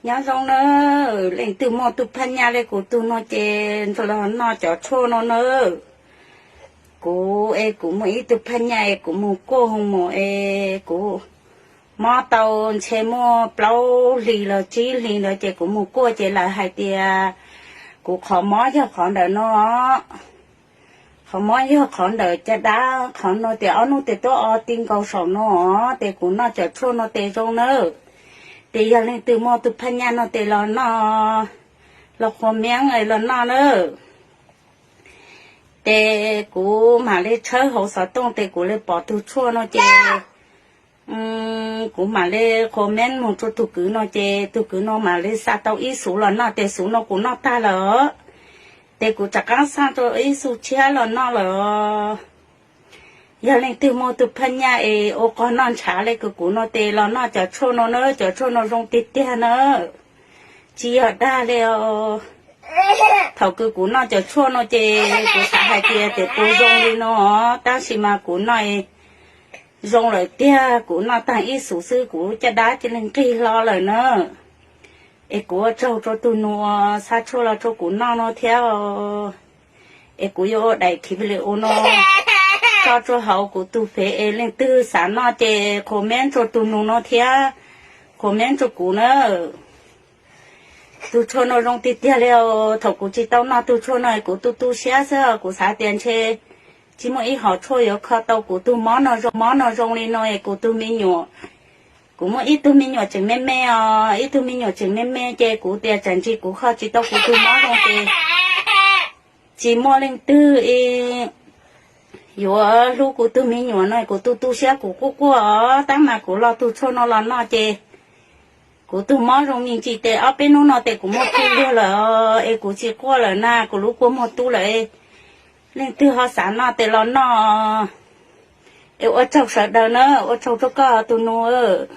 Nyob zoo nawb, leej twg muaj tug phaj nyaj le kuv tug no ces los noj cov tshuaj no nawb. Kuv es kuv muaj ib tug phaj nyaj es kuv mus kuaj hoo mus es kuv mob tau ntshe muaj plaub hlis los tsib hlis ntawd ces kuv mus kuaj ces lawv hais tias kuv qhov mob yog qhov ntawm no, qhov mob yog qhov ntawm caj dab qhov no tias ob hnub tes tuaj o ti nkaus saum no, ces kuv noj cov tshuaj no tes zoo nawb. Ces yog leej twg muaj tug phaj nyaj no tes los noj, los qhuas meeb los noj nawb. Ces kuv mam li tshawb hauv xov tooj ces kuv li pom tug tshuaj no ces kuv mam li qhuas meeb mus rua tug kwv no ces tug kwv no mam li xa tau ib xuv los noj ces xuv no kuv noj tag lawm. Ces kuv rov qaab xa rua ib xuv tshiab los noj lawm. Yog leej twg muaj tug phaj nyaj es ua qog noj ntshav le kuv no ces los noj cov tshuaj no na, cov tshuaj no zoo tiag tiag na, tsis yog dag li. Thaum kws kuv noj cov tshuaj no ces kuv xav hais tias tes puas zoo li no, tab sis mas kuv noj zoo lawm tiag, kuv noj taag ib xuv xwb kuv caj dab cia li nqig hlo lawm na. Es kuv ua tsaug rua tug nus xa tshuaj los rua kuv noj no thiab, es kuv yuav ua daim khiv video no tso rua hauv kuv tug fev es leej twg xav noj ces qhuas meeb rua tug nus no thiab, qhuas meeb rua kuv na. Tug tshuaj no zoo tiag tiag li. Thaum kuv tsis tau noj tug tshuaj no kuv tu tu siab xwb, kuv xav tias ntshe tsis muaj ib hom tshuaj yuav kho tau kuv tug mob no zoo, mob no zoo li no es kuv tug me nyuam, kuv muaj ib tug me nyuam tseem me me os, ib tug me nyuam tseem me me ces kuv tias tsam ntsis kuv kho tsis tau kuv tug mob zoo ces tsis muaj leej twg yuav hlub kuv tug me nyuam no, kuv tu tu siab kuv quaj quaj os, tab mas kuv los tug tshuaj no los noj ces kuv tug mob zoo me ntsis ces ob peb hnub no ces kuv muaj tug luag lawm es kuv tsis quaj lawm na, kuv lub kua muag tub lawm. Leej twg ho xav noj ces los noj. Es ua tsaug sawv daws na, ua tsaug rua koj tug nus.